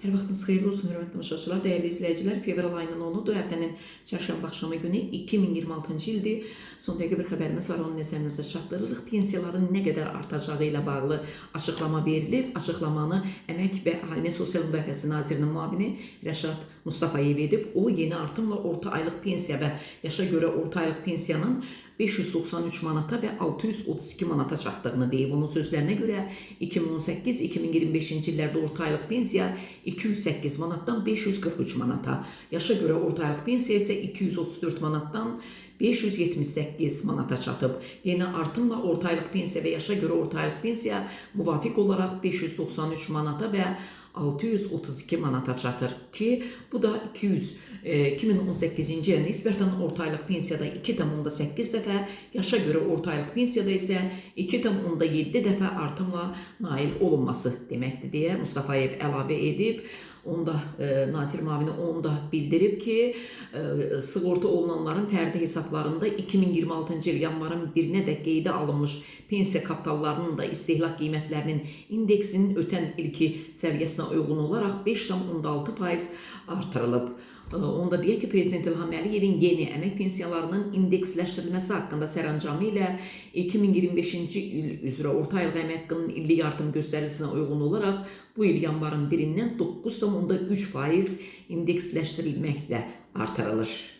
Hər vaxtınız xeyirli olsun, hörmətli tamaşaçılar, dəyərli izləyicilər. Fevral ayının 10-udur, həftənin çərşənbə axşamı günü 2026-cı ildir. Son dəqiqə bir xəbərimiz var, onu nəzərinizə çatdırırıq. Pensiyaların nə qədər artacağı ilə bağlı açıqlama verilir. Açıqlamanı Əmək və Əhalinin Sosial Müdafiəsi Nazirinin müavini Rəşad Mustafayev edib. O, yeni artımla orta aylıq pensiya və yaşa görə orta aylıq pensiyanın 593 manata və 632 manata çatdığını deyib. Onun sözlərinə görə 2018-2025-ci illərdə orta aylıq pensiya 208 manatdan 543 manata, yaşa görə orta aylıq pensiya isə 234 manatdan 578 manata çatıb. Yeni artımla orta aylıq pensiya və yaşa görə orta aylıq pensiya müvafiq olaraq 593 manata və 632 manata çatır ki, bu da 2018-ci ilə nisbətən orta aylıq pensiyada 2,8 dəfə, yaşa görə orta aylıq pensiyada isə 2,7 dəfə artımla nail olunması deməkdir deyə Mustafayev əlavə edib. Onda nazir müavini onu da bildirib ki, sığorta olunanların fərdi hesablarında 2026-cı il yanvarın 1-nə dək qeydə alınmış pensiya kapitallarının da istehlak qiymətlərinin indeksinin ötən ilki səviyyəsinə uyğun olaraq 5,6% artırılıb. Onu da deyək ki, Prezident İlham Əliyevin yeni əmək pensiyalarının indeksləşdirilməsi haqqında sərəncamı ilə 2025-ci il üzrə orta aylıq əmək haqqının illik artım göstəricinə uyğun olaraq bu il yanvarın 1-dən 9,3% indeksləşdirilməklə artırılır.